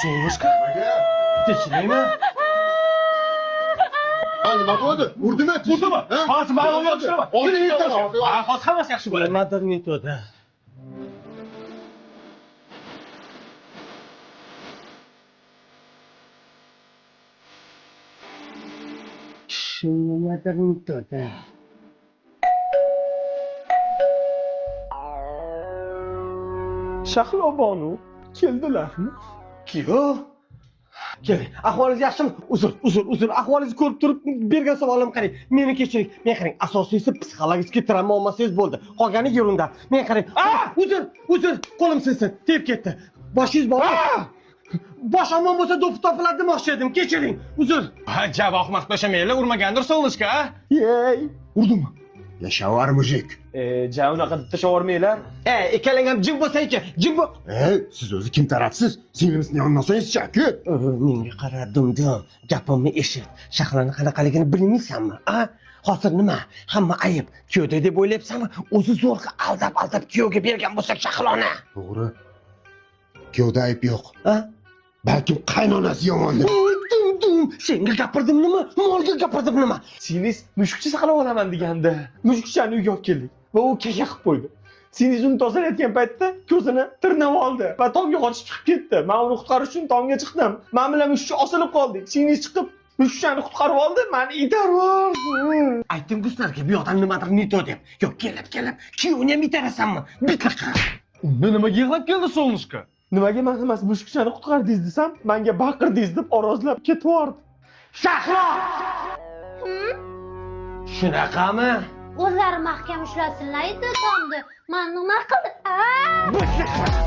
Solishka? Tinchlikmi? Nima bo'ldi? Urdimi? Urdimi? Hozir men uni yoqishtirman. Hozir hammasi yaxshi bo'ladi. Nimadir не то da. Nimadir не то da. Shahlo bonu keldilarmi? Kuyov. Keling, ahvolingiz yaxshimi? Uzr, uzr, uzr. Ahvolingizni ko'rib turib bergan savolim qarang. Meni kechiring. Men qarang, asosiysi psixologik travma olmasangiz bo'ldi. Qolgani yerunda. Men qarang. Uzr, uzr, qo'lim sinsin. Tep ketdi. Boshingiz bormi? Bosh omon bo'lsa do'ppi topiladi demoqchi edim. Kechiring. Uzr. Ha, javob ahmoq tashamaylar, urmagandir Solishka, a? Yey. Urdimi? Yashavar mujik. Ja unaqa deb tashavormanglar. Ey, ikkalang ham jim bo'lsang-chi, jim bo'l. Ey, siz o'zi kim tarafsiz? Singlimizning yonidan olsangiz-chi, aka. Menga qara, dumdum, gapimni eshit. Shahlani qanaqaligini bilmaysanmi, a? Hozir nima? Hamma ayib kuyovda deb o'ylayapsanmi? O'zi zo'rg'a aldab-aldab kuyovga bergan bo'lsak Shahloni. To'g'ri. Kuyovda ayb yo'q. A? Balkim qaynonasi yomondir. Dum-dum, senga gapirdim nima? Molga gapirdim nima? Singiz mushukcha saqlab olaman deganda, mushukchani uyga olib keldik va u kaka qilib qo'ydi. Singiz uni tozalayotgan paytda ko'zini tirnab oldi va tomga qochib chiqib ketdi. Men uni qutqarish uchun tomga chiqdim. Men bilan mushukcha osilib qoldik. Singiz chiqib mushukchani qutqarib oldi, meni itarib. Aytdim-ku sizlarga bu yoqdan nimadir не то deb. Yo'q, kelib-kelib, kuyovni ham itarasanmi? Bitliq. Unda nimaga yig'lab keldi Solishka? Nimaga men emas mushukchani qutqardingiz desam, menga baqirdingiz deb orozlab ketib yubordi. Shahlo! Shunaqami? O'zlari mahkam ushlasinlar edi tomni. Men nima qildim? Bitliq.